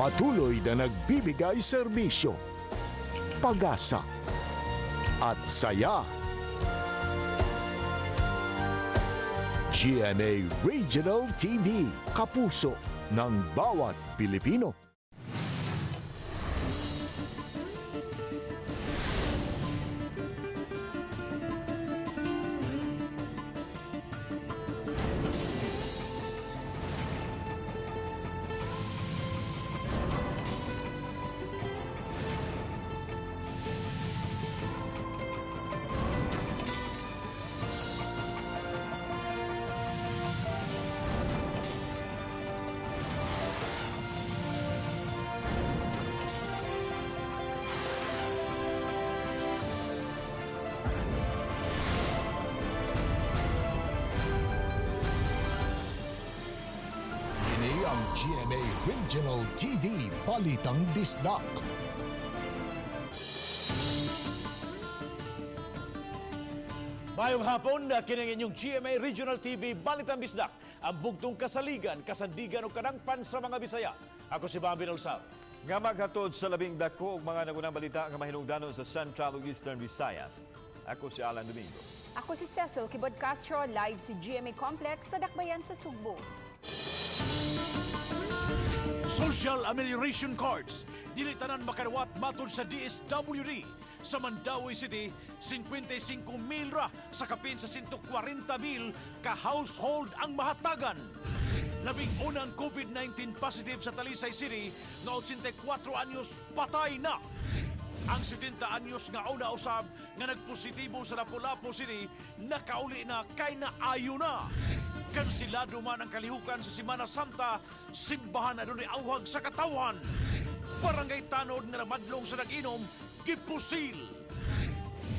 Patuloy na nagbibigay serbisyo, pag-asa at saya. GMA Regional TV, kapuso ng bawat Pilipino. Kini ang GMA Regional TV Balitang Bisdak. Mayong hapon na kining inyong GMA Regional TV Balitang Bisdak, ang bugtong kasaligan, kasandigan o kadangpan sa mga Bisaya. Ako si Bambi Nolsar. Nga maghatod sa labing dako og mga nagunang balita nga mahinungdanon sa Central ug Eastern Visayas. Ako si Alan Domingo. Ako si Cecil Kibod Castro, live sa GMA Complex sa Dakbayan sa Sugbo. Social Amelioration Cards, dili tanan makadawat matod sa DSWD. Sa Mandaue City, 55 mil ra sa kapin sa 140 mil ka household ang mahatagan. Labing unang COVID-19 positive sa Talisay City nga 84 anyos patay na. Ang 70 anyos nga una usab nga nagpositibo sa Lapu-Lapu City nakauli na kay naayo na. Kansilado man ang kalihukan sa Simana Santa, simbahan adunay awhag sa katawhan. Barangay tanod nga namadlong sa nag-inom, gipusil.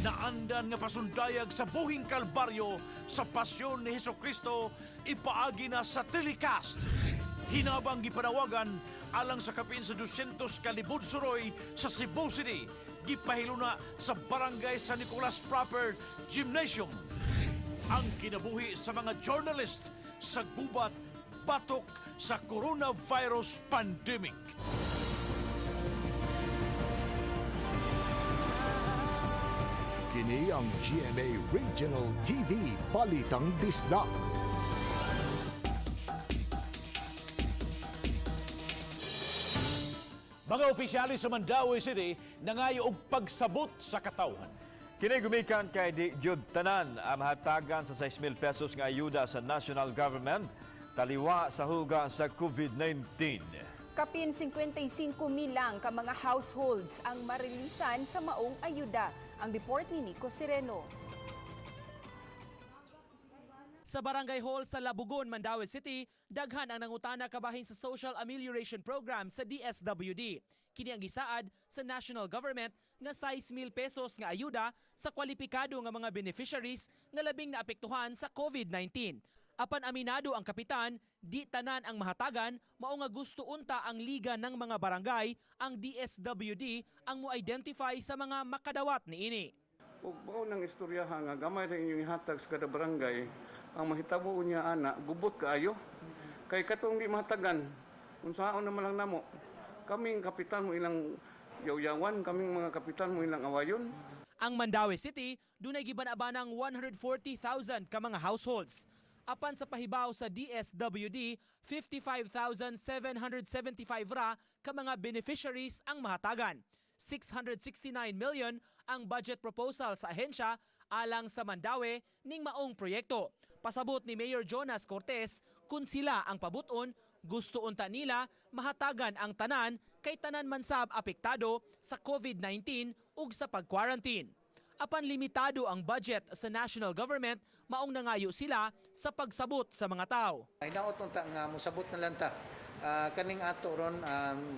Naandan nga pasundayag sa buhing kalbaryo sa pasyon ni Heso Kristo ipaagi na sa telecast. Hinabang gipanawagan alang sa kapin sa 200 kalibud suroy sa Cebu City, gipahiluna sa Barangay San Nicolas Proper Gymnasium. Ang kinabuhi sa mga journalist sa gubat batok sa coronavirus pandemic. Kini ang GMA Regional TV Balitang Bisdak. Mga opisyalis sa Mandaue City nangayo og pagsabot sa katawhan. Kini gumikan kay di gyud tanan ang mahatagan sa 6,000 pesos nga ayuda sa national government taliwa sa huga sa COVID-19. Kapin 55 mil lang ka mga households ang marilisan sa maong ayuda. Ang report ni Nico Sereno. Sa Barangay Hall sa Labugon, Mandaue City, daghan ang nangutana kabahin sa Social Amelioration Program sa DSWD. Kini ang gisaad sa national government nga 6,000 pesos nga ayuda sa kwalipikado nga mga beneficiaries nga labing naapektuhan sa COVID-19. Apan aminado ang kapitan, di tanan ang mahatagan, mao nga gusto unta ang liga ng mga barangay, ang DSWD ang mo-identify sa mga makadawat niini. Ug mao nang istoryaha nga gamay ra inyong ihatag sa kada barangay, ang mahitabo niya ana gubot kaayo. Kay katong di mahatagan, unsaon naman lang namo. Kaming kapitan mo ilang yaw-yawan, kaming mga kapitan mo ilang awayon. Ang Mandaue City, dunay giban-abanang 140,000 ka mga households. Apan sa pahibaw sa DSWD, 55,775 ra ka mga beneficiaries ang mahatagan. 669 million ang budget proposal sa ahensya alang sa Mandaue ning maong proyekto. Pasabot ni Mayor Jonas Cortez kung sila ang pabuton, gusto unta nila mahatagan ang tanan kay tanan man sab apektado sa COVID-19 ug sa pag-quarantine. Apan limitado ang budget sa national government, maong nangayo sila sa pagsabot sa mga tao. Ay naot unta nga mosabot na lang ta. Kaning ato ron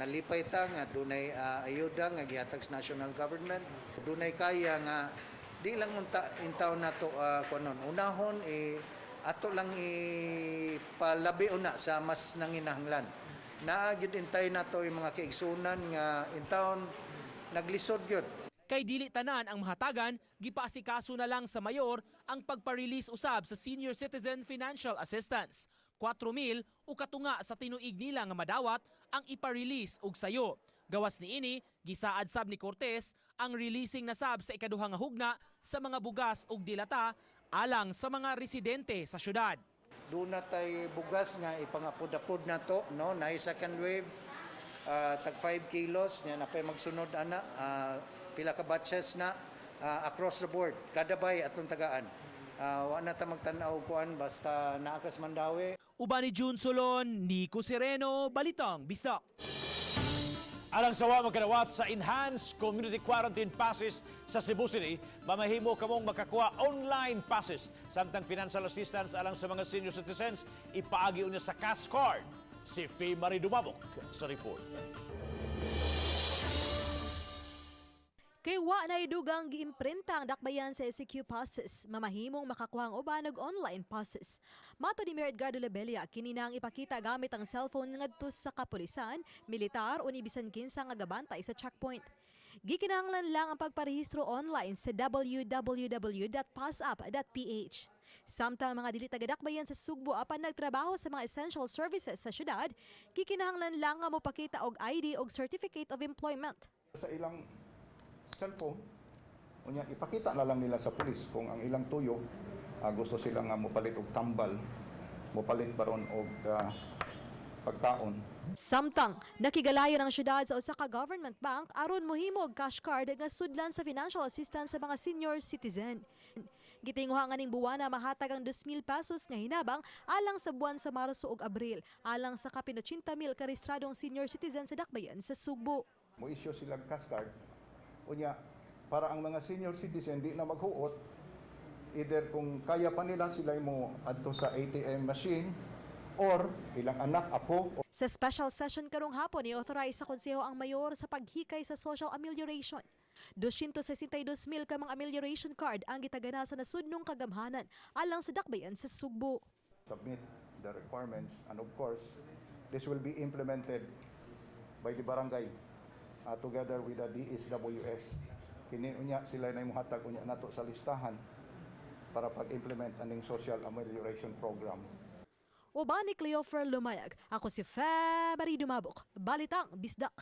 nalipay ta nga dunay ayuda nga gihatag sa national government. Dunay kaya nga di lang unta intaw nato kunon. Unahon eh, ato lang ipalabi una sa mas nanginahanglan. Naa gyud intay nato yung mga kaigsunan nga intawon naglisod gyud. Kay dili tanan ang mahatagan, gipaasikaso na lang sa mayor ang pagpa-release usab sa Senior Citizen Financial Assistance. 4,000 o katunga sa tinuig nila nga madawat ang ipa-release og sayo. Gawas niini, gisaad sab ni Cortez ang releasing na sab sa ikaduha nga hugna sa mga bugas ug dilata alang sa mga residente sa syudad. Doon na tay bugas nga ipangapod-apod na to, no? Naay second wave, tag 5 kilos nya na pay magsunod ana, pila ka batches na, across the board kada bay atong tagaan. Wa na ta magtan-aw kuan basta naa kas Mandaue. Uban ni June Solon, Nico Sereno, Balitang Bisdak. Alang sa wa magkanawat sa Enhanced Community Quarantine Passes sa Cebu City, mamahimo kamong makakuha online passes. Samtang financial assistance alang sa mga senior citizens, ipaagi unya sa cash card. Si Faye Marie Dumabok sa report. Kay wa na idugang giimprinta ang dakbayan sa ECQ passes, mamahimong makakuha ang uban og online passes. Mato ni Mayor Edgardo Labella, kini na ang ipakita gamit ang cellphone ngadto sa kapulisan, militar o ni bisan kinsa nga gabantay sa checkpoint. Gikinahanglan lang ang pagparehistro online sa www.passapp.ph. Samtang mga dili taga-dakbayan sa Sugbo apan nagtrabaho sa mga essential services sa syudad, gikinahanglan lang nga mopakita og ID og Certificate of Employment. Sa ilang cellphone, unya ipakita na lang nila sa pulis kung ang ilang tuyo, gusto sila nga mopalit og tambal, mopalit baron og pagkaon. Samtang, nakigalayon ang syudad sa usa ka government bank aron mohimo og cash card nga sudlan sa financial assistance sa mga senior citizen. Gitinguha nga ning buwana mahatag ang 2,000 pesos nga hinabang alang sa buwan sa Marso ug Abril, alang sa kapin 80,000 ka rehistradong senior citizen sa dakbayan sa Sugbo. Mo issue sila og cash card. Unya para ang mga senior citizen di na maghuot, either kung kaya pa nila sila mo adto sa ATM machine or ilang anak, apo. Sa special session karong hapon, i-authorize sa konseho ang mayor sa paghikay sa social amelioration. 262,000 ka mga amelioration card ang gitagana sa nasudnong kagamhanan alang sa dakbayan sa Sugbo. Submit the requirements, and of course this will be implemented by the barangay together with the DSWS. Kini unya sila na muhatag unya nato sa listahan para pag-implement aning social amelioration program. Uban ni Cleofer Lumayag. Ako si February Dumabok. Balitang Bisdak.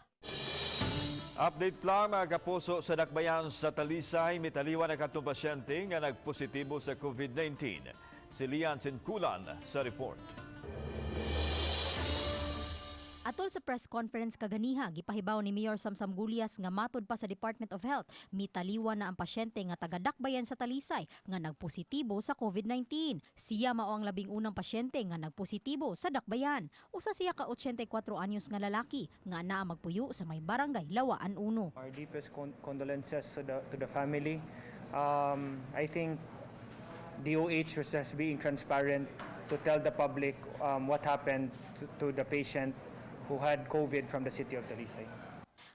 Update lang mga kapuso sa dakbayan sa Talisay, mitaliwan na katong pasyente nga nagpositibo sa COVID-19. Si Lian Sinkulan sa report. Atol sa press conference kaganiha, gipahibaw ni Mayor Samsam Gulias nga matod pa sa Department of Health, mitaliwa na ang pasyente nga taga-Dakbayan sa Talisay nga nagpositibo sa COVID-19. Siya mao ang 11 pasyente nga nagpositibo sa Dakbayan. Usa siya ka 84 anyos nga lalaki nga naa magpuyo sa may barangay Lawaan 1. Our deepest condolences to the family. I think DOH was just being transparent to tell the public what happened to the patient who had COVID from the city of Talisay.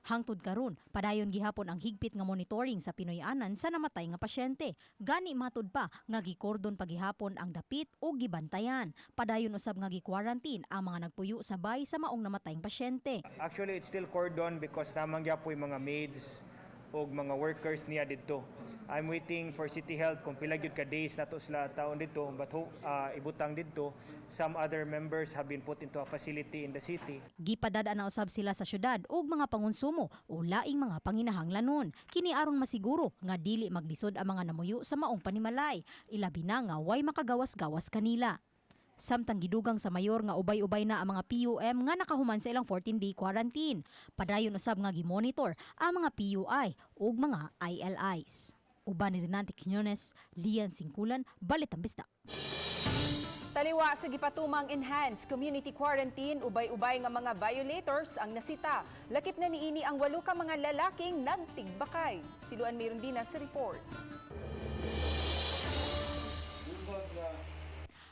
Hangtod karon, padayon gihapon ang higpit nga monitoring sa Pinoy-anan sa namatay nga pasyente. Gani matud pa nga gikordon pagihapon ang dapit o gibantayan. Padayon usab nga gi-quarantine ang mga nagpuyo sa bay sa maong namatayng pasyente. Actually, it's still cordon because naa man gyapoy mga maids og mga workers niya didto. I'm waiting for City Health kung pila gyud ka days nato sila taon didto, but hope, ibutang didto. Some other members have been put into a facility in the city. Gipadad-an na usab sila sa syudad og mga pangonsumo o laing mga panginahanglanon. Kini aron masiguro nga dili maglisod ang mga namuyo sa maong panimalay, ilabi na nga way makagawas-gawas kanila. Samtang gidugang sa mayor nga ubay-ubay na ang mga PUM nga nakahuman sa ilang 14-day quarantine. Padayon usab nga gimonitor ang mga PUI ug mga ILIs. Uban ni Renante Quiñones, Lian Singkulan, Balitang Bisdak. Taliwa sa gipatumang enhanced community quarantine, ubay-ubay nga mga violators ang nasita. Lakip na niini ang 8 ka mga lalaking nagtigbakay. Siluan Mirundina sa report.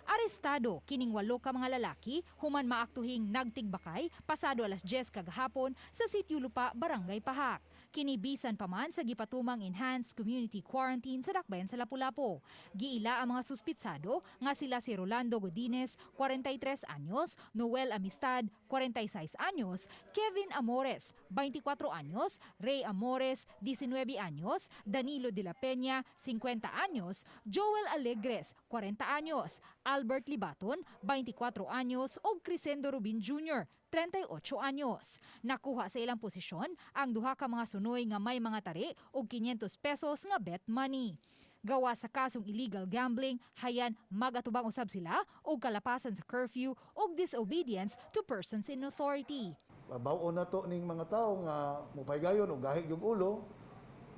Arestado kining 8 ka mga lalaki human maaktuhing nagtigbakay pasado alas 10 kagahapon sa Sitio Lupa, Barangay Pahak. Kini bisan pa man sa gipatumang enhanced community quarantine sa dakbayan sa Lapu-Lapu. Giila ang mga suspitsado nga sila si Rolando Godines, 43 anyos, Noel Amistad, 46 anyos, Kevin Amores, 24 anyos, Ray Amores, 19 anyos, Danilo de la Peña, 50 anyos, Joel Alegres, 40 anyos. Albert Libaton, 24 anyos, ug Crescendo Rubin Jr., 38 anyos. Nakuha sa ilang posisyon ang duha ka mga sunoy nga may mga tari og 500 pesos nga bet money. Gawa sa kasong illegal gambling, hayan magatubang usab sila og kalapasan sa curfew ug disobedience to persons in authority. Baw-on na to ning mga tao nga mupaygayon og gahig yung ulo,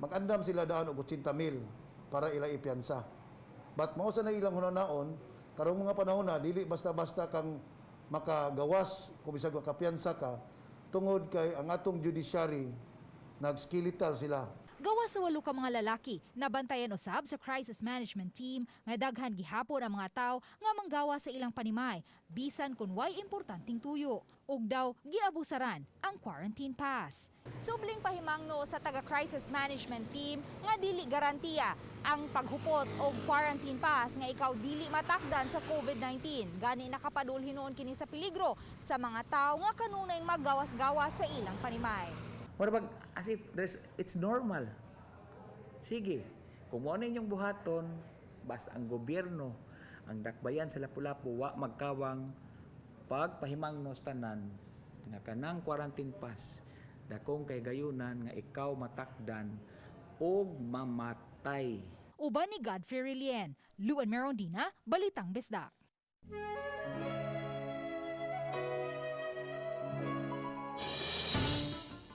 mag-andam sila daan og 80 mil para ila ipiyansa. But mao sa na ilang hunanaon, karong mga panahon na dili basta-basta kang makagawas kung bisag makapiyansa ka tungod kay ang atong judiciary nagskeletal sila. Gawa sa walo ka mga lalaki, nabantayan usab sa crisis management team nga daghan gihapon ang mga tawo nga manggawa sa ilang panimay, bisan kun way importanteng tuyo. Ug daw giabusaran ang quarantine pass. Subling pahimangno sa taga crisis management team nga dili garantiya ang paghupot og quarantine pass nga ikaw dili matakdan sa COVID-19. Gani nakapadul hinuon kini sa peligro sa mga tawo nga kanunay maggawas-gawas sa ilang panimay. Mura bag, as if it's normal. Sige, kung mo na inyong buhaton, basta ang gobyerno, ang dakbayan sa Lapu-Lapu, wa magkawang pagpahimangnos tanan nga kanang quarantine pass, dakong kay gayunan nga ikaw matakdan og mamatay. Uban ni Godfrey Relien, Luan Merondina, Balitang Bisdak.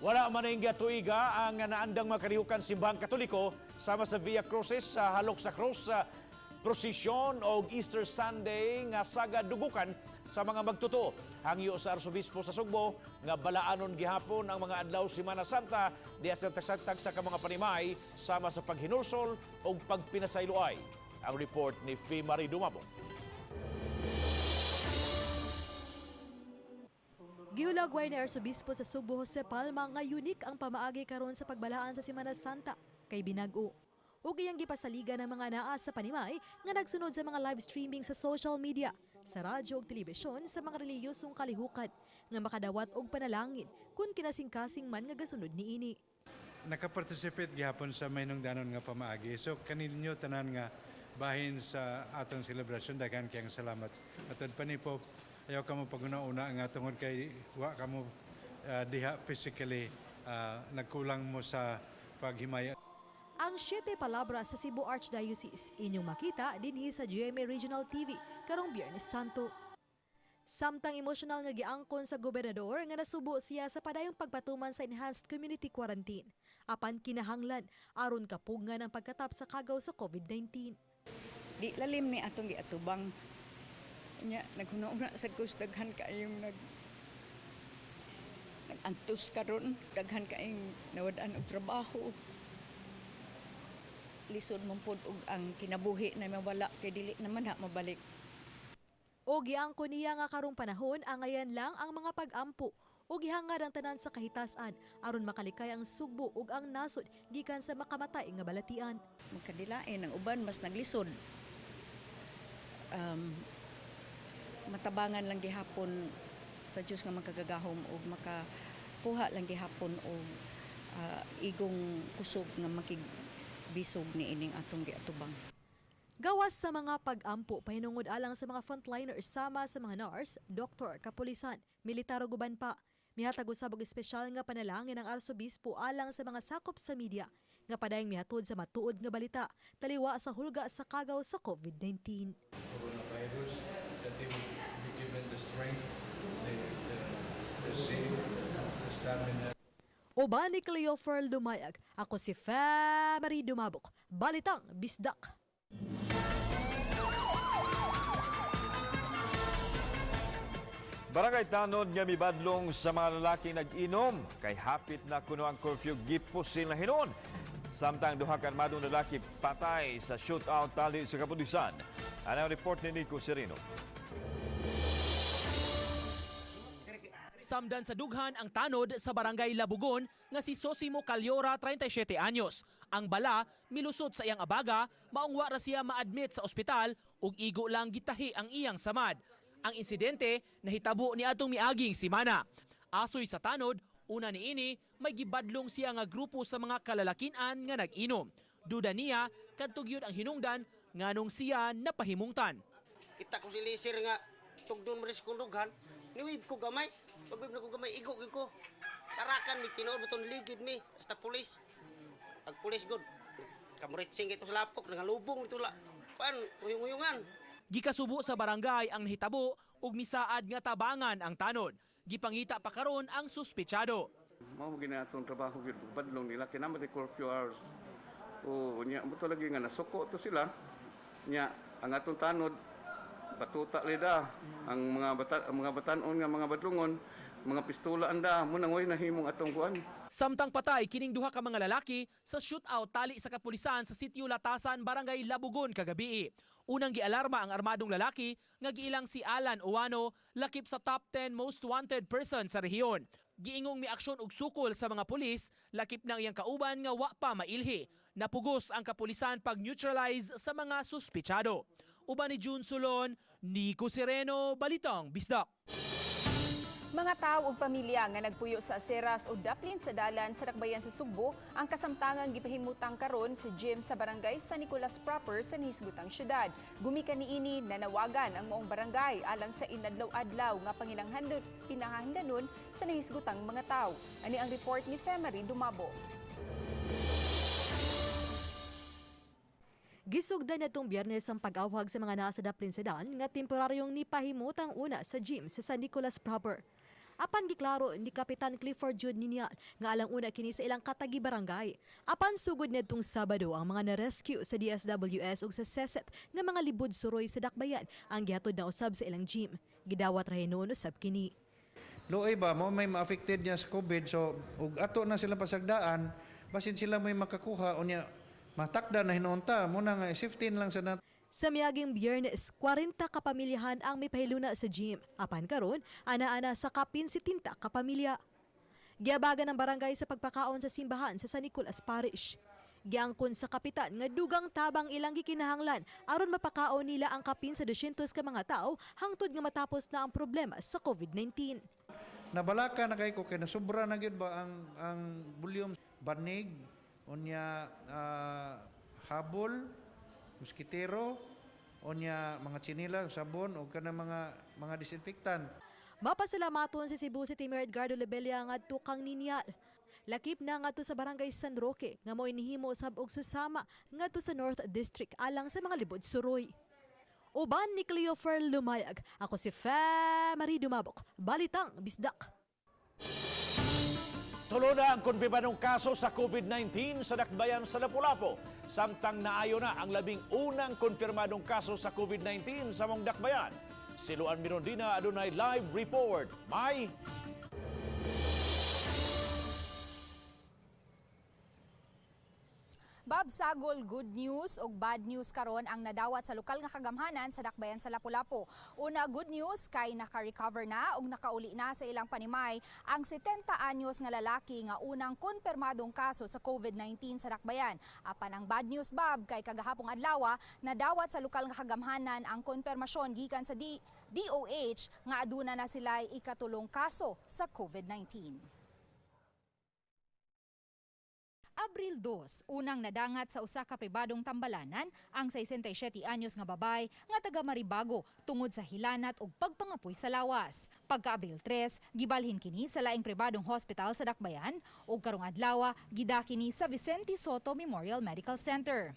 Wala man ang tuiga ang naandang makarihukan simbahang Katoliko sama sa Via Crucis sa halok sa cross sa prosesyon o Easter Sunday nga saga dugukan sa mga magtotoo. Hangyo sa Arsobispo sa Sugbo nga balaanon gihapon ang mga adlaw Semana Santa diya sa tagsagtag sa mga panimay sama sa paghinulsol o pagpinasayloay. Ang report ni Fee Marie Dumabo. Gihulagway ni Arsobispo sa Sugbo Jose Palma nga unique ang pamaagi karon sa pagbalaan sa Semana Santa kay binag-o. Ug iyang gipasaligan ang mga naa sa panimay nga nagsunod sa mga live streaming sa social media, sa radyo ug telebisyon sa mga reliyosong kalihukan nga makadawat og panalangin kun kinasingkasing man nga gasunod niini. Nakaparticipate gihapon sa mahinungdanon nga pamaagi. So kaninyo tanan nga bahin sa atong selebrasyon, daghan kayong salamat. Matod pa ni Pope, ayaw ka mo paguna-una nga tungod kay wa ka mo diha physically, nagkulang mo sa paghimaya. Ang 7 palabras sa Cebu Archdiocese inyong makita dinhi sa GMA Regional TV karong Biyernes Santo. Samtang emosyonal nga giangkon sa gobernador nga nasubo siya sa padayong pagpatuman sa enhanced community quarantine. Apan kinahanglan aron kapugngan ang pagkatap sa kagaw sa COVID-19. Di lalim ni atong giatubang. Nya naghuna-una sad ko sa daghan kaayong nag-antos karon, daghan kaayong nawad-an og trabaho. Lisod man pod og ang kinabuhi na mawala kay dili naman ha mabalik. O giangkon niya nga karong panahon angayan lang ang mga pag-ampo o gihangad ang tanan sa kahitasan aron makalikay ang Sugbo ug ang nasod gikan sa makamatay nga balatian. Magkadilain ang uban mas naglisod. Matabangan lang gihapon sa Dios nga makagagahom ug makakuha lang gihapon og igong kusog nga makigbisog niining atong giatubang. Gawas sa mga pag-ampo pahinungod alang sa mga frontliners sama sa mga nurse, doktor, kapulisan, militar ug uban pa. Mihatag usab og espesyal nga panalangin ang arsobispo alang sa mga sakop sa media nga padayong mihatod sa matuod nga balita taliwa sa hulga sa kagaw sa COVID-19. Coronavirus, that they will be given the strength, the zeal, the stamina. Uban ni Cleofer Lumayag, ako si Famary Dumabok. Balitang Bisdak. Barangay tanod nga mibadlong sa mga lalaking nag-inom kay hapit na kuno ang curfew gipusil na hinon. Samtang duha ka armadong lalaki patay sa shootout tali sa kapulisan. Ano ang report ni Nico Serino? Samdan sa dughan ang tanod sa barangay Labugon nga si Sosimo Calyora, 37 anyos. Ang bala milusot sa iyang abaga, maong wa ra siya maadmit sa ospital ug igo lang gitahi ang iyang samad. Ang insidente nahitabo ni atong miaging simana. Asoy sa tanod, una niini may gibadlong siya nga grupo sa mga kalalakinan nga nag-inom. Duda niya kadto gyud ang hinungdan nganong siya napahimungtan. Kita ko si Lisir nga tugdon mo rin sa kundughan. Niwib ko gamay. Pag na ko gamay, igo gyud ko. Tarakan mi tinuod baton ligid mi basta pulis. Ag pulis gud. Kamuritsing ito sa lapok, nangalubong ito la. Kuan, uyong-uyungan. Gikasubo sa barangay ang nahitabo ug misaad nga tabangan ang tanod. Gipangita pa karon ang suspetsado. Mao gina atong trabaho gyud badlong nila kay naa curfew hours. O nya mo to lagi nga nasuko to sila. Nya ang atong tanod batuta lida ang mga bata, ang mga batan-on nga mga badlongon, mga pistola anda mo nang way nahimong atong kuan. Samtang patay kining duha ka mga lalaki sa shootout tali sa kapulisan sa sitio Latasan, Barangay Labugon kagabi. Unang gialarma ang armadong lalaki nga giilang si Alan Uwano, lakip sa top 10 most wanted person sa rehiyon. Giingong miaksyon og sukol sa mga pulis, lakip ng iyang kauban nga wa pa mailhi. Napugos ang kapulisan pag-neutralize sa mga suspetsado. Uban ni June Solon, Nico Sereno, Balitang Bisdak. Mga tao ug pamilya nga nagpuyo sa aseras o daplin sa dalan sa dakbayan sa Sugbo ang kasamtangang gipahimutang karon sa gym sa barangay San Nicolas proper sa nisgutang syudad. Gumikan niini, nanawagan ang maong barangay alang sa inadlaw-adlaw nga pinangahandanon sa nahisgutang mga tao. Ani ang report ni Femary Dumabo. Gisugdan natong Biyernes ang pag-awhag sa mga naa sa daplin sa daan nga temporaryong nipahimutang una sa gym sa San Nicolas proper. Apan giklaro ni Kapitan Clifford Jude Ninyal nga alang una kini sa ilang katagi barangay. Apan sugod ngadtong Sabado, ang mga na-rescue sa DSWS ug sa SESET nga mga libod suroy sa dakbayan ang gihatod na usab sa ilang gym. Gidawat ra hinuon usab kini. Luoy ba mo may ma-affected niya sa COVID, so ug ato na sila pasagdaan, basin sila may makakuha, unya matakda na hinuon ta mo na nga safety lang sa nat. Sa miaging Biyernes, 40 kapamilyahan ang may pahiluna sa gym. Apan karon, ana-ana sa kapin 70 ka pamilya. Giabagan ng barangay sa pagpakaon sa simbahan sa San Nicolas Parish. Giangkon sa kapitan nga dugang tabang ilang gikinahanglan aron mapakaon nila ang kapin sa 200 ka mga tao hangtod nga matapos na ang problema sa COVID-19. Nabalaka na kay ko kay nasobra na gyud ba ang volume, banig, unya habol, moskitero, unya mga tsinila, sabon o kana mga disinfectant. Mapasalamaton si Cebu City Mayor Edgardo Lebella ngadto kang Ninyal. Lakip na ngadto sa Barangay San Roque nga mo'y nihimo usab og susama ngadto sa North District alang sa mga libod suroy. Uban ni Cleofer Lumayag, ako si Fe Marie Dumabok, Balitang Bisdak. Tulo na ang kumpirmadong kaso sa COVID-19 sa dakbayan sa Lapu-Lapu. Samtang naayo na ang 11 konfirmadong kaso sa COVID-19 sa mong dakbayan. Si Luan Mirondina adunay live report. May Bob Sagol, good news ug bad news karon ang nadawat sa lokal nga kagamhanan sa dakbayan sa Lapu-Lapu. Una, good news kay naka-recover na ug nakauli na sa ilang panimay ang 70 anyos nga lalaki nga unang konfirmadong kaso sa COVID-19 sa dakbayan. Apan ang bad news, Bob, kay kagahapong adlaw nadawat sa lokal nga kagamhanan ang konfirmasyon gikan sa DOH nga aduna na sila ikatulong kaso sa COVID-19. Abril 2, unang nadangat sa usa ka pribadong tambalanan ang 67 anyos nga babay nga taga Maribago tungod sa hilanat ug pagpangapoy sa lawas. Pagka Abril 3, gibalhin kini sa laing pribadong hospital sa Dakbayan ug karong adlaw gida kini sa Vicente Soto Memorial Medical Center.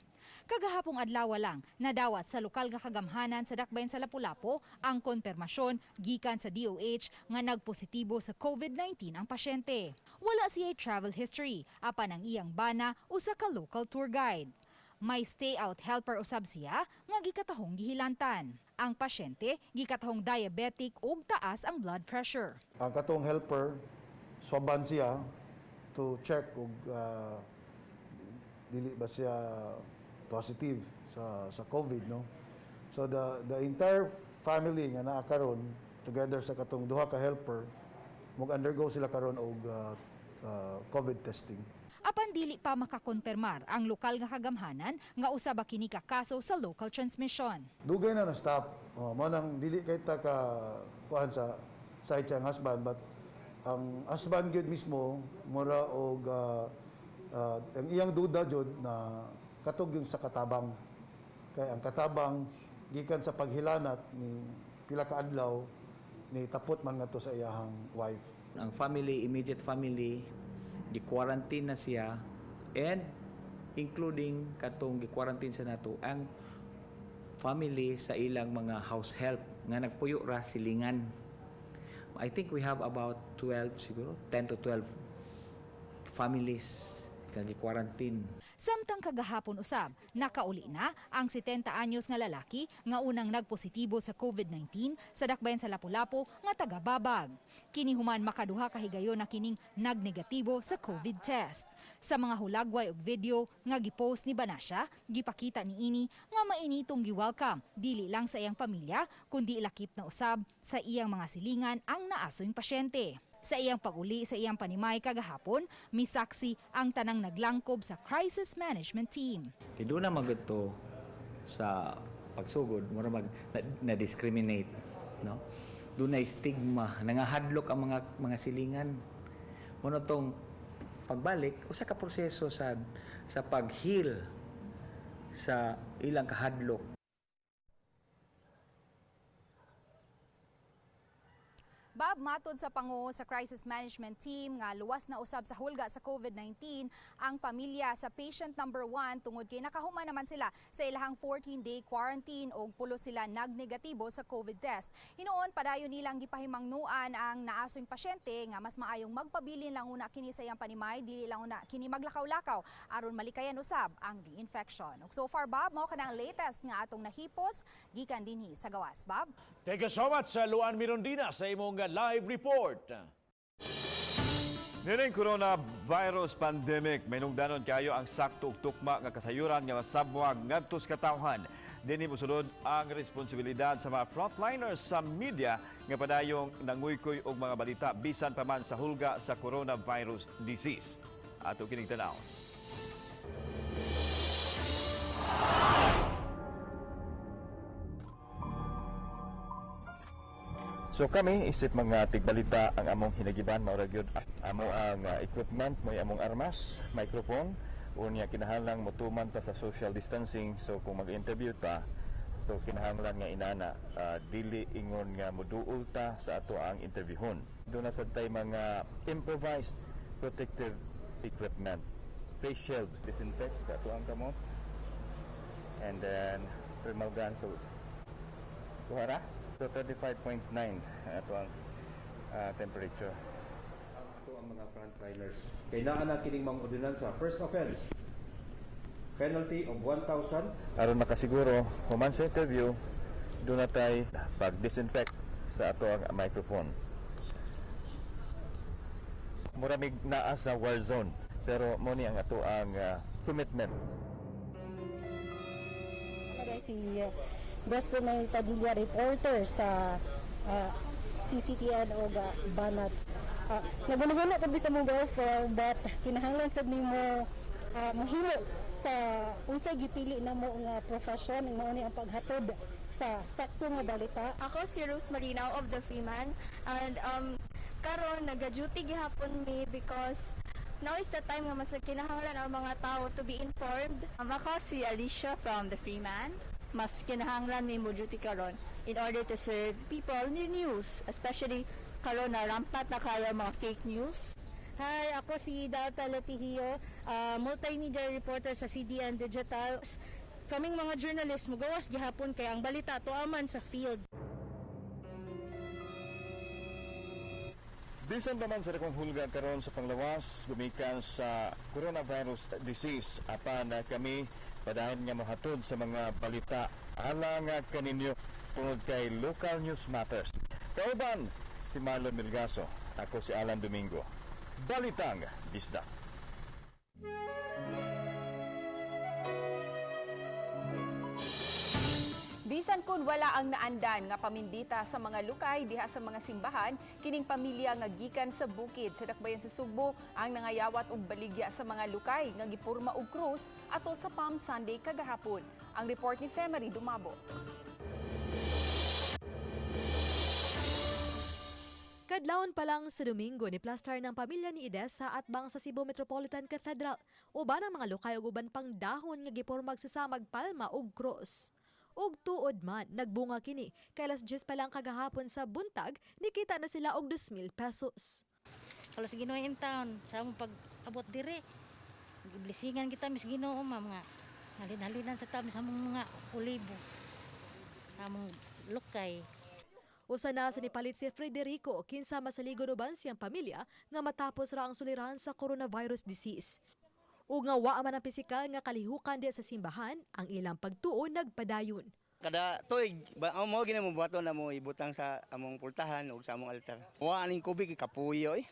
Kagahapong adlaw lang nadawat sa lokal nga kagamhanan sa Dakbayan sa Lapu-Lapu ang konfirmasyon gikan sa DOH nga nagpositibo sa COVID-19 ang pasyente. Wala siya travel history apan ang iyang bana usa ka local tour guide. May stay-out helper usab siya nga gikatahong gihilantan. Ang pasyente gikatahong diabetic ug taas ang blood pressure. Ang katong helper, swaban siya to check ug dili ba siya positive sa COVID, no? So the entire family nga naa karon together sa katong duha ka helper, mag undergo sila karon og COVID testing. Apan dili pa makakonfirmar ang lokal nga kagamhanan nga usa ba kini ka kaso sa local transmission. Dugay na na-stop. Oh, mo nang dili kay ta ka kuan sa side siyang husband, but ang husband gyud mismo mura og ang iyang duda jud na katog yung sa katabang. Kay ang katabang Gikan sa paghilanat ni pila ka adlaw ni tapot man ngadto sa iyahang wife. Ang family, immediate family, gi-quarantine na siya and including katong gi-quarantine sa nato ang family sa ilang mga house help nga nagpuyo ra silingan. I think we have about 12 siguro, 10 to 12 families nga gi-quarantine. Samtang kagahapon usab, nakauli na ang 70 anyos nga lalaki nga unang nagpositibo sa COVID-19 sa dakbayan sa Lapu-Lapu nga taga-Babag. Kini human makaduha ka higayon na kining nagnegatibo sa COVID test. Sa mga hulagway og video nga gipost ni Banasya, gipakita niini nga mainitong gi-welcome dili lang sa iyang pamilya kundi lakip na usab sa iyang mga silingan ang naasoing pasyente. Sa iyang pag-uli sa iyang panimay kagahapon, misaksi ang tanang naglangkob sa crisis management team. Kay doon na magudto sa pagsugod, mura mag na discriminate, no? Doon na stigma, nangahadlok ang mga silingan. Muna tong pagbalik, usa ka proseso sa pag-heal sa ilang kahadlok. Bob, matod sa pango sa crisis management team nga luwas na usab sa hulga sa COVID-19 ang pamilya sa patient number 1 tungod kay nakahuman naman sila sa ilahang 14-day quarantine og pulo sila nagnegatibo sa COVID test. Hinuon padayon nilang gipahimangnuan ang naasoing pasyente nga mas maayong magpabilin lang una kini sa iyang panimay, dili lang una kini maglakaw-lakaw aron malikayan usab ang reinfection. Ug so far, Bob, mao kana ang latest nga atong nahipos gikan dinhi sa gawas. Bob? Thank you so much sa Luan Mirondina sa imong live report. Nining coronavirus pandemic, may nungdanon kayo ang sakto ug tukma nga kasayuran nga masabwag ngadto sa katawhan. Dinhi mosulod ang responsibilidad sa mga frontliners sa media nga padayong nanguykoy og mga balita bisan pa man sa hulga sa coronavirus disease. Ato kining tan-awon. So kami isip mga tigbalita ang among hinagiban mao ra gyud amo ang equipment, mo'y among armas, microphone. Unya kinahanglang motuman ta sa social distancing, so kung mag-interview ta, so kinahanglan nga inana dili ingon nga moduol ta sa ato ang interviewon. Doon na sad tay mga improvised protective equipment, face shield, disinfect sa ato ang kamot, and then thermal gun. So kuha ra. So 35.9 ato ang temperature. Ato ang mga frontliners. Kay naa na kining mga ordinansa. First offense, penalty of 1,000. Aron makasiguro human sa interview, doon na tay pag-disinfect sa ato ang microphone. Muramig naa sa war zone, pero mo ni ang ato ang commitment. Si Destiny Padilla, reporter sa CCTN o Banats. Nagunaguna ko sa mong welfare, but kinahanglan sad nimo mohimo sa unsay gipili namo nga profession, mao ni ang paghatod sa sakto nga balita. Ako si Ruth Malinaw of the Freeman, and karon naga-duty gihapon mi because now is the time nga mas kinahanglan ang mga tao to be informed. Ako si Alicia from the Freeman. Mas kinahanglan mi mo duty karon in order to serve people new news, especially karon na rampat na kayo mga fake news. Hi, ako si Dalta Latihio, multimedia reporter sa CDN Digital. Kaming mga journalist mugawas gihapon kay ang balita tuaman sa field. Bisan pa man sa dakong hulga karon sa panglawas gumikan sa coronavirus disease, apan kami padayon nga mohatod sa mga balita alang kaninyo tungod kay Local News Matters. Kauban si Marlon Milgaso, ako si Alan Domingo. Balitang Bisdak. Bisan kun wala ang naandan nga pamindita sa mga lukay diha sa mga simbahan, kining pamilya nga gikan sa bukid sa dakbayan sa Sugbo ang nangayawat og baligya sa mga lukay nga gipurma og krus atol sa Palm Sunday kagahapon. Ang report ni Femery Dumabo. Kadlawon pa lang sa Domingo ni plastar ng pamilya ni Edesa at bang sa Cebu Metropolitan Cathedral. Uban ang mga lukay ug uban pang dahon nga gipormag sa samag palma ug krus. Ug tuod man, nagbunga kini. Kay alas 10 pa lang kagahapon sa buntag, nikita na sila og 2,000 pesos. Kalau sa Ginoo in town, sa among pag-abot dire, giblisingan kita mis Ginoo, ma'am, nga halin-halinan sa tami sa among mga olibo, among lukay. Usa na sa nipalit si Frederico, kinsa masaligon uban siyang pamilya nga matapos ra ang suliran sa coronavirus disease. Ug nga wa man ang pisikal nga kalihukan diya sa simbahan, ang ilang pagtuo nagpadayon. Kada tuig ba mo gina mo buhaton na mo ibutang sa among pultahan ug sa among altar. Wa aning kubig kapuyo eh.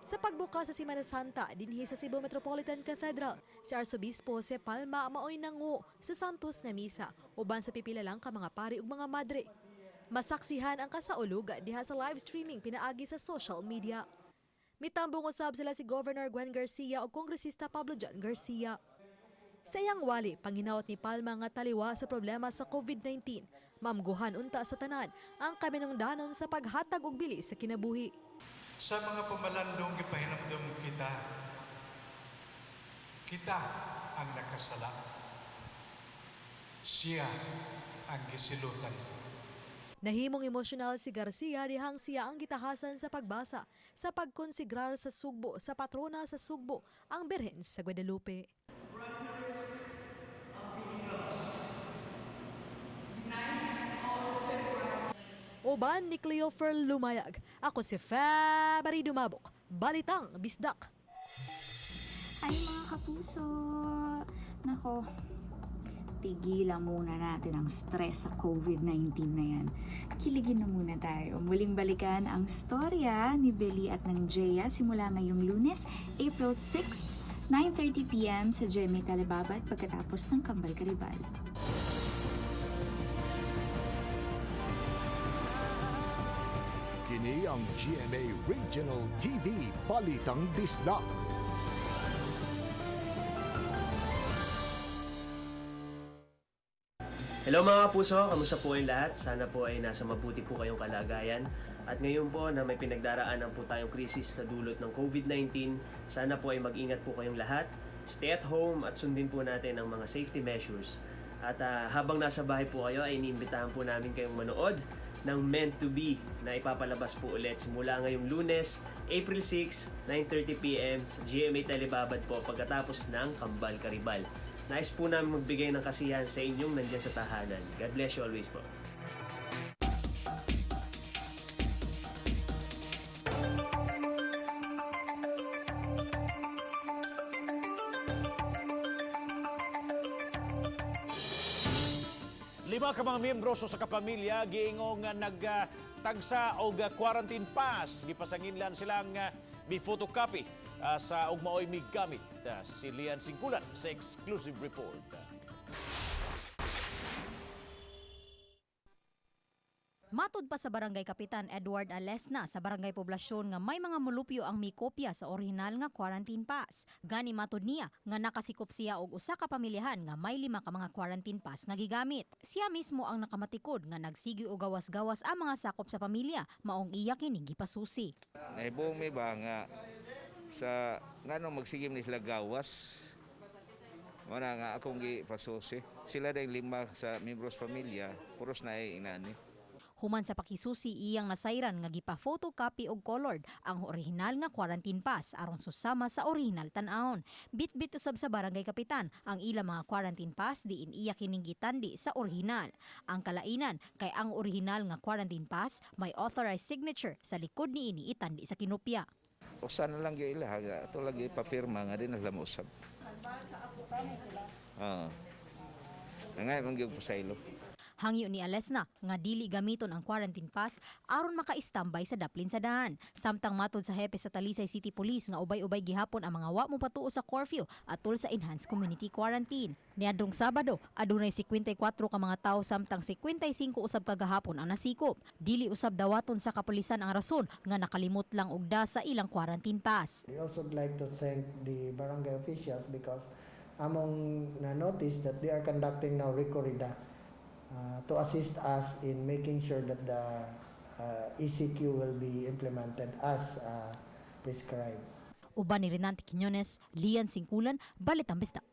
Sa pagbukas sa Semana Santa dinhi sa Cebu Metropolitan Cathedral, si Arsobispo Jose Palma maoy nangu sa Santos nga misa uban sa pipila lang ka mga pari ug mga madre. Masaksihan ang kasaulog diha sa live streaming pinaagi sa social media. Mitambong usab sila si Governor Gwen Garcia ug Kongresista Pablo John Garcia. Sa iyang wali, panghinaot ni Palma nga taliwa sa problema sa COVID-19. Mamguhan unta sa tanan ang kaminungdanon sa paghatag og bili sa kinabuhi. Sa mga pamalandong gipahinumdum kita, kita ang nakasala. Siya ang gisilutan. Nahimong emosyonal si Garcia dihang siya ang gitahasan sa pagbasa sa pagkonsigrar sa Sugbo sa patrona sa Sugbo, ang Birhen sa Guadalupe. Uban ni Cleofer Lumayag. Ako si Fabari Dumabok. Balitang Bisdak. Hi mga kapuso! Nako, tigilan muna natin ang stress sa COVID-19 na yan. Kiligin na muna tayo. Muling balikan ang storya ni Billy at ng Jaya simula ngayong Lunes, April 6, 9:30 p.m. sa GMA Telebabad pagkatapos ng Kambal Karibal. Kini ang GMA Regional TV Balitang Bisdak. Hello mga kapuso, kamusta po kayong lahat? Sana po ay nasa mabuti po kayong kalagayan. At ngayon po na may pinagdaraanan po tayong krisis na dulot ng COVID-19, sana po ay mag-ingat po kayong lahat. Stay at home at sundin po natin ang mga safety measures. At habang nasa bahay po kayo ay iniimbitahan po namin kayong manood ng Meant to Be na ipapalabas po ulit simula ngayong Lunes, April 6, 9:30 p.m. sa GMA Telebabad po pagkatapos ng Kambal Karibal. Nais po namin magbigay ng kasiyahan sa inyong nandyan sa tahanan. God bless you always po. Lima ka mga miyembro sa kapamilya giingong nga nagtagsa og quarantine pass. Gipasanginlan silang mi photocopy sa ug maoy migamit. Si Lian Singkulan sa exclusive report. Matod pa sa Barangay Kapitan Edward Alesna sa Barangay Poblasyon nga may mga mulupyo ang mikopya sa orihinal nga quarantine pass. Gani matod niya nga nakasikop siya og usa ka pamilyahan nga may lima ka mga quarantine pass nga gigamit. Siya mismo ang nakamatikod nga nagsigi og gawas-gawas ang mga sakop sa pamilya maong iya kining gipasusi. Nahibong mi ba nga sa ngano magsigim ni sila gawas. Wala nga akong gipasusi. Sila dahil lima sa membros pamilya, puros na ay inani. Human sa pakisusi iyang nasayran nga gipa-photocopy og colored ang orihinal nga quarantine pass aron susama sa orihinal tan-awon. Bitbit usab sa barangay kapitan ang ilang mga quarantine pass diin iya kining gitandi sa orihinal. Ang kalainan kay ang orihinal nga quarantine pass may authorized signature sa likod niini itandi sa kinopya. Usa na lang gyud ila, ato lang gyud papirma nga di na sila mousab. Oo. Nga man gyud pasaylo. Hangyo ni Alesna nga dili gamiton ang quarantine pass aron maka-istambay sa daplin sa daan. Samtang matod sa hepe sa Talisay City Police nga ubay-ubay gihapon ang mga wa mo patuo sa curfew atol sa enhanced community quarantine. Niadtong Sabado, adunay 54 ka mga tawo samtang 55 usab kagahapon ang nasikop. Dili usab dawaton sa kapulisan ang rason nga nakalimot lang og da sa ilang quarantine pass. We also would like to thank the barangay officials because among na-notice that they are conducting now recorrida to assist us in making sure that the ECQ will be implemented as prescribed. Uban ni Renante Quiñones, Lian Singkulan, Balitang Bisdak.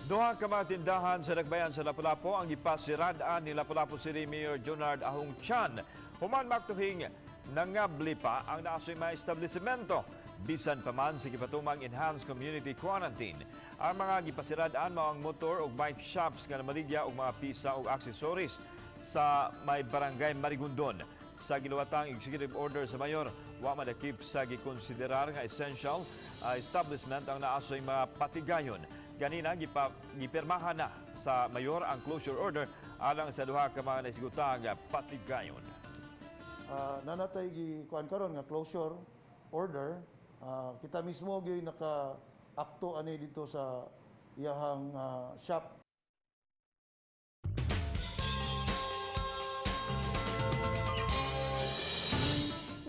Duha ka mga tindahan sa Dakbayan sa Lapu-Lapu ang gipasirad-an ni Lapu-Lapu City Mayor Junard Ahong Chan. Human maktuhing nangabli pa ang naasoy mga establishmento. Bisan pa man sa gipatumang enhanced community quarantine. Ang mga gipasirad-an mao ang motor ug bike shops nga namaligya og mga pisa ug accessories sa may barangay Marigondon. Sa giluwatang executive order sa mayor, wa madakip sa gikonsiderar nga essential establishment ang naasoy mga patigayon. Ganina gipirmahan na sa mayor ang closure order alang sa duha ka mga naisgutang patigayon. Naa natay gi kuan karon nga closure order. Kita mismo gyud naka akto ani dito sa iyahang shop.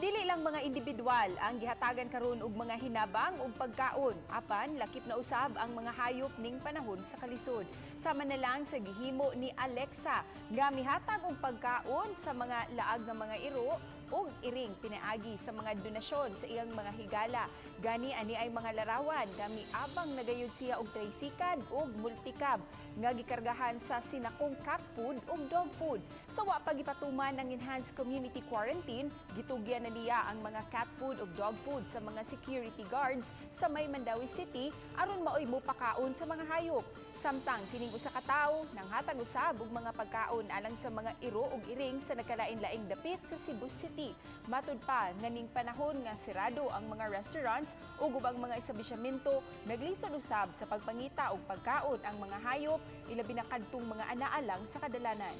Dili lang mga individual ang gihatagan karon og mga hinabang ug pagkaon, apan lakip na usab ang mga hayop ning panahon sa kalisod. Sama na lang sa gihimo ni Alexa nga mihatag og pagkaon sa mga laag nga mga iro ug iring pinaagi sa mga donasyon sa iyang mga higala. Gani ani ay mga larawan nga miabang nagayud siya og tricycle ug multicab nga gikargahan sa sinakong cat food ug dog food. Sa wa pa gipatuman ang enhanced community quarantine, gitugyan na niya ang mga cat food ug dog food sa mga security guards sa may Mandaue City aron maoy mopakaon sa mga hayop. Samtang kining usa ka tawo nanghatag usab og mga pagkaon alang sa mga iro ug iring sa nagkalain-laing dapit sa Cebu City. Matud pa nga ning panahon nga sirado ang mga restaurants ug ubang mga establishmento, naglisod usab sa pagpangita og pagkaon ang mga hayop, ilabi na kadtong mga anaa lang sa kadalanan.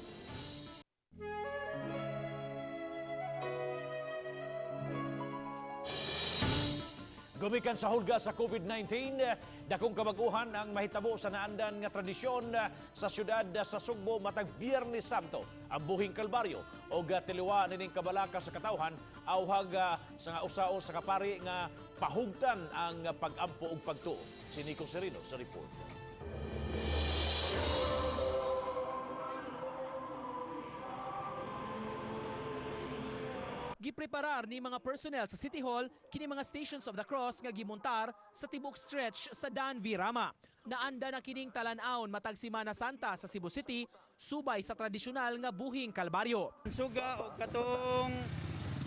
Gumikan sa hulga sa COVID-19, dakong kabaguhan ang mahitabo sa naandan nga tradisyon sa syudad sa Sugbo matag Biyernes Santo, ang buhing Kalbaryo o tiliwa nining kabalaka sa katawhan awhag sa nga usaon sa kapari nga pahugtan ang pag-ampo ug pagtuo. Si Nico Serino sa report. Gipreparar ni mga personnel sa City Hall kini mga Stations of the Cross nga gimontar sa tibok stretch sa Dan V. Rama. Naanda na kining talan-awon matag Simana Santa sa Cebu City subay sa tradisyonal nga buhing Kalbaryo. Suga o katong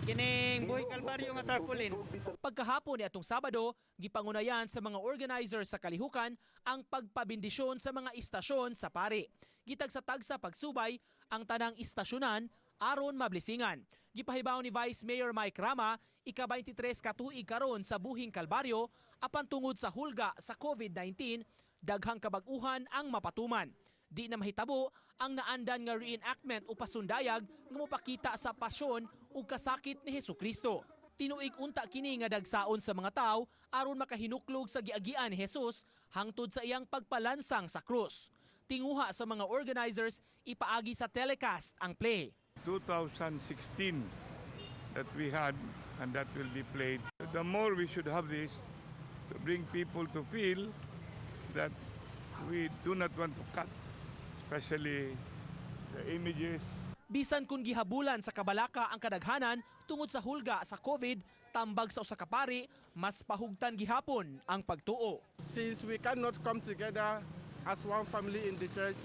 kining buhing Kalbaryo nga tarpaulin. Pagkahapon ni atong Sabado, gipangunayan sa mga organizers sa kalihukan ang pagpabindisyon sa mga istasyon sa pari. Gitagsa-tagsa pagsubay ang tanang istasyonan aron mablesingan. Gipahibaw ni Vice Mayor Mike Rama, ika-23 katuig karon sa buhing Kalbaryo apan tungod sa hulga sa COVID-19, daghang kabag-uhan ang mapatuman. Di na mahitabo ang naandan nga reenactment o pasundayag nga mopakita sa pasyon ug kasakit ni Hesukristo. Tinuig unta kini nga dagsaon sa mga tawo aron makahinuklog sa giagian ni Jesus hangtod sa iyang pagpalansang sa krus. Tinguha sa mga organizers ipaagi sa telecast ang play. 2016 that we had and that will be played. The more we should have this to bring people to feel that we do not want to cut, especially the images. Bisan kung gihabulan sa kabalaka ang kadaghanan tungod sa hulga sa COVID, tambag sa usa ka pari, mas pahugtan gihapon ang pagtuo. Since we cannot come together as one family in the church,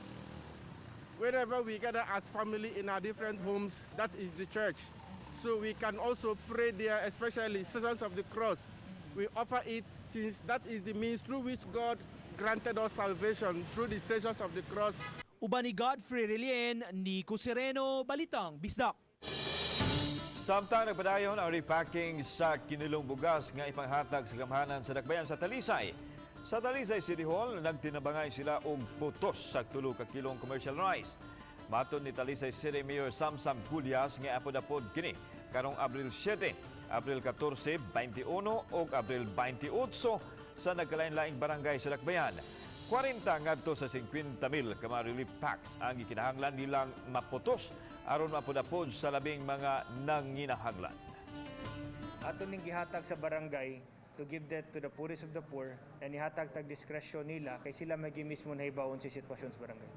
wherever we gather as family in our different homes, that is the church. So we can also pray there, especially Stations of the Cross. We offer it since that is the means through which God granted us salvation, through the Stations of the Cross. Uban ni Godfrey Relien, Nico Sereno, Balitang Bisdak. Samtang nagpadayon ang repacking sa kinilong bugas nga ipanghatag sa gamhanan sa dakbayan sa Talisay. Sa Talisay City Hall, nagtinabangay sila og putos sa 3 ka kilong commercial rice. Matod ni Talisay City Mayor Samsam Gullas nga apod-apod kini karong Abril 7, Abril 14, 21 ug Abril 28 sa nagkalain-laing barangay sa dakbayan. 40 ngadto sa 50 mil ka mga relief packs ang gikinahanglan nilang maputos aron mapud-apod sa labing mga nanginahanglan. Ato ning gihatag sa barangay to give that to the poorest of the poor and ihatag tag discretion nila kay sila magi mismo nahibaon sa sitwasyon sa barangay.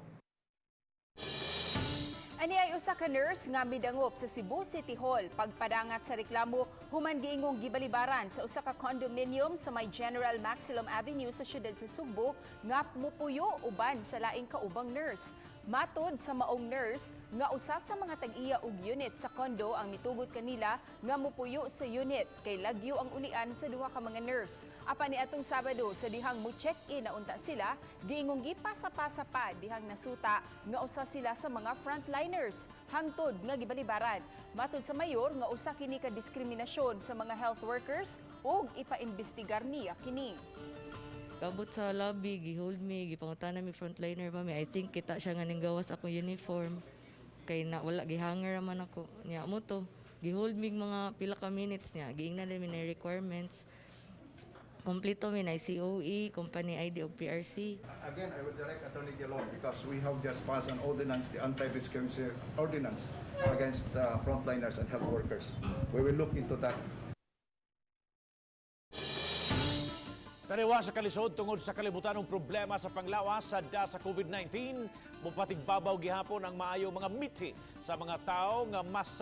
Ani ay usa ka nurse nga midangop sa Cebu City Hall pagpadangat sa reklamo human giingong gibalibaran sa usa ka condominium sa may General Maxilom Avenue sa siyudad sa Sugbo nga mupuyo uban sa laing kaubang nurse. Matod sa maong nurse nga usa sa mga tag-iya og unit sa condo ang mitugot kanila nga mupuyo sa unit kay lagyo ang ulian sa duha ka mga nurse. Apan ni atong Sabado sa dihang mo check-in na unta sila, giingong gipasa-pasa pa dihang nasuta nga usa sila sa mga frontliners hangtod nga gibalibaran. Matod sa mayor nga usa kini ka diskriminasyon sa mga health workers ug ipaimbestigar niya kini. Kabot sa lobby, gihold me, gipangutana mi frontliner ba mi. I think kita siya nga ninggawas akong uniform. Kay na wala gihanger man ako. Niya mo to. Gihold me mga pila ka minutes niya. Giingnan din mi na requirements. Kompleto mi na COE, company ID ug PRC. Again, I will direct Attorney Gallon because we have just passed an ordinance, the anti-discrimination ordinance against frontliners and health workers. We will look into that. Taliwa sa kalisod tungod sa kalibutanong problema sa panglawas sa da sa COVID-19, mupatigbabaw gihapon ang maayo mga miti sa mga tao nga mas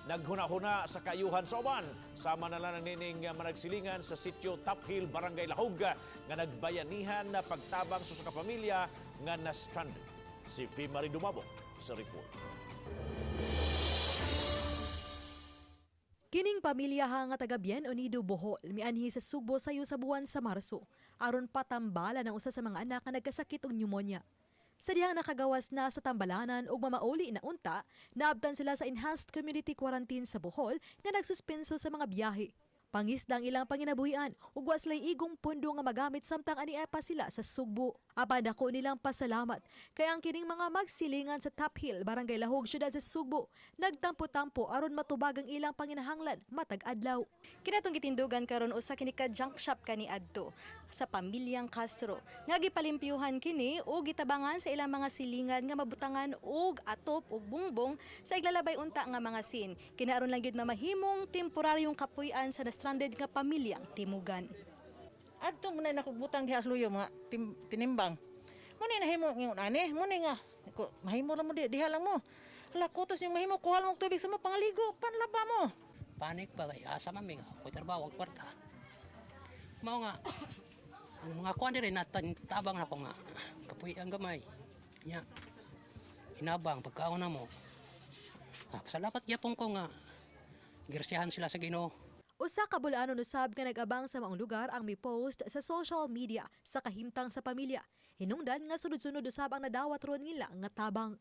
naghuna-huna sa kaayuhan sa uban. Sama na lang nining managsilingan sa sitio Top Hill, Barangay Lahug, nga nagbayanihan na pagtabang sa usa ka pamilya nga na-stranded. Si Fimari Dumabok sa report. Kining pamilya ha nga taga Bien Unido, Bohol, mianhi sa Sugbo sayo sa buwan sa Marso aron patambala ng usa sa mga anak nga nagkasakit og pneumonia. Sa dihang nakagawas na sa tambalanan ug mamauli na unta, naabtan sila sa enhanced community quarantine sa Bohol nga nagsuspenso sa mga biyahe. Pangisda ang ilang panginabuhian ug wa sila'y igong pondo nga magamit samtang ania pa sila sa Sugbo. Apan dako nilang pasalamat kay ang kining mga magsilingan sa Top Hill, Barangay Lahug, siyudad sa Sugbo, nagtampo-tampo aron matubag ang ilang panginahanglan matag adlaw. Kinatong gitindugan karon usa kini ka junk shop kaniadto sa pamilyang Castro nga gipalimpyuhan kini ug gitabangan sa ilang mga silingan nga mabutangan og atop ug bungbong sa iglalabay unta nga mga sin. Kini aron lang gyud mamahimong temporaryong kapuy-an sa na-stranded nga pamilyang Timugan. Adto mo na nakubutang diha sa luyo mga tinimbang. Mo ni nahimo ngingon ani, mo ni nga mahimo ra mo diha lang mo. Hala kutos yung mahimo, kuha lang og tubig sa mo pangaligo, panlaba mo. Panik ba kay asa man mi nga ako'y trabaho ang kwarta. Mao nga ang mga kuan diri tabang nako nga kapuy ang gamay. Nya hinabang pagkaon na mo. Pasalamat gyapon ko nga girsihan sila sa Ginoo. Usa ka bulanon usab nga nag-abang sa maong lugar ang mi-post sa social media sa kahimtang sa pamilya. Hinungdan nga sunod-sunod usab ang nadawat ron nila nga tabang.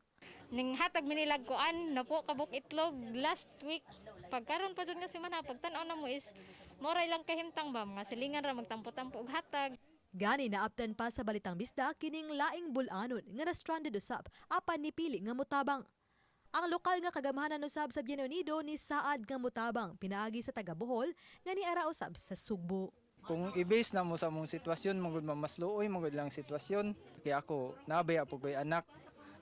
Ning hatag minilag kuan napo kabuk itlog last week. Pagkaron pa jud nga semana pagtan-aw na mo is moray lang kahimtang ba mga silingan ra magtampo-tampo og hatag. Gani naabtan pa sa Balitang Bisdak kining laing bulanon nga na-stranded usab apan nipili nga motabang. Ang lokal nga kagamhanan usab sa Bien Unido ni saad nga motabang pinaagi sa taga Bohol nga niara usab sa Sugbo. Kung i-base na mo sa mong sitwasyon, mangud mas luoy, mangud lang sitwasyon. Kaya ako, nabaya po ko'y anak.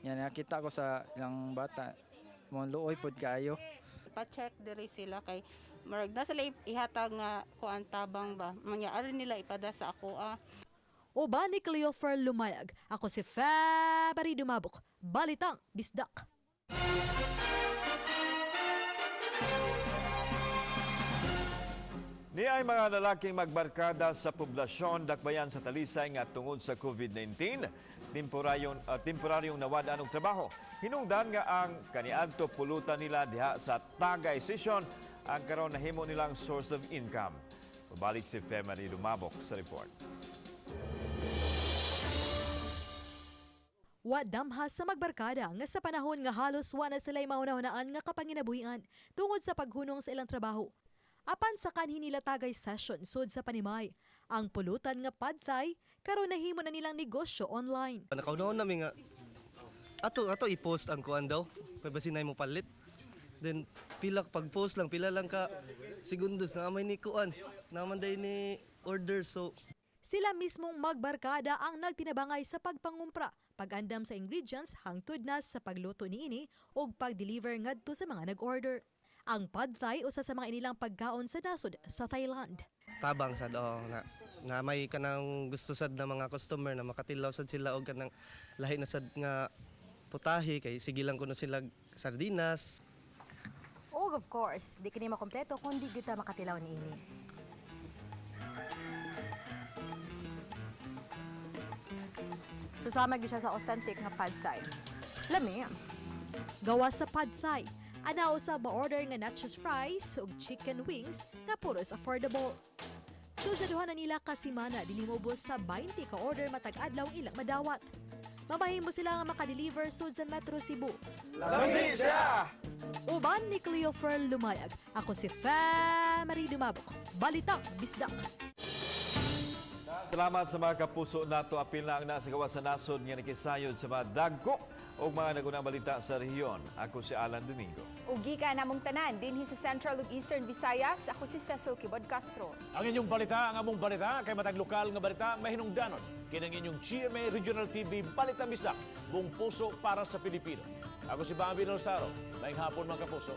Yan, nakita ko sa ilang bata, mo luoy pod kaayo. Pa-check diri sila kay murag na sila ihatag nga kuan tabang ba. Mangyari nila ipada sa ako ah. Uban ni Cleofer Lumayag, ako si February Dumabok, Balitang Bisdak. Ni ay mga lalaking magbarkada sa poblasyon dakbayan sa Talisay nga tungod sa COVID-19, temporaryong nawad-an og trabaho. Hinungdan nga ang kaniadto pulutan nila diha sa Tagay Session ang karon nahimo nilang source of income. Pabalik si Femary Lumabok sa report. Wa damha sa magbarkada nga sa panahon nga halos wa na sila'y mauna-unaan nga kapanginabuhian tungod sa paghunong sa ilang trabaho. Apan sa kanhi nila Tagay Session sud sa Panimay, ang pulutan nga pad thai karon nahimo na nilang negosyo online. Nakaunaon nami nga ato i-post ang kuan daw kay basin mo palit. Then pila pag-post lang pila lang ka segundos na may ni kuan. Naman day ni order so sila mismong magbarkada ang nagtinabangay sa pagpangumpra, pag-andam sa ingredients hangtod na sa pagluto niini ug pag-deliver ngadto sa mga nag-order. Ang pad thai usa sa mga inilang pagkaon sa nasod sa Thailand. Tabang sad oh, na may kanang gusto sad na mga customer na makatilaw sad sila og kanang lahi na sad nga putahe kay sige lang kuno sila sardinas. Og of course, di kini makompleto kung di kita makatilaw niini. Susama gyud siya sa authentic nga pad thai. Lami. Gawa sa pad thai. Ana usab ma-order nga nachos fries ug chicken wings nga puros affordable. So sa duha na nila ka semana, dili moubos sa 20 ka order matag adlaw ang ilang madawat. Mamahimo sila nga makadeliver sud sa Metro Cebu. Lami siya! Uban ni Cleo Ferl Lumayag. Ako si Fe Marie Dumabok. Balitang Bisdak. Salamat sa mga kapuso nato. Apil na ang nasa gawas sa nasod nga nakisayod sa mga dagko o mga nagunang balita sa rehiyon. Ako si Alan Domingo. Ug gikan namong tanan dinhi sa Central ug Eastern Visayas, ako si Cecil Kibod Castro. Ang inyong balita, ang among balita, kay matag lokal nga balita, mahinungdanon. Kinang inyong GMA Regional TV Balita Bisdak, buong puso para sa Pilipino. Ako si Bobby Nolsaro. Maayong hapon, mga kapuso.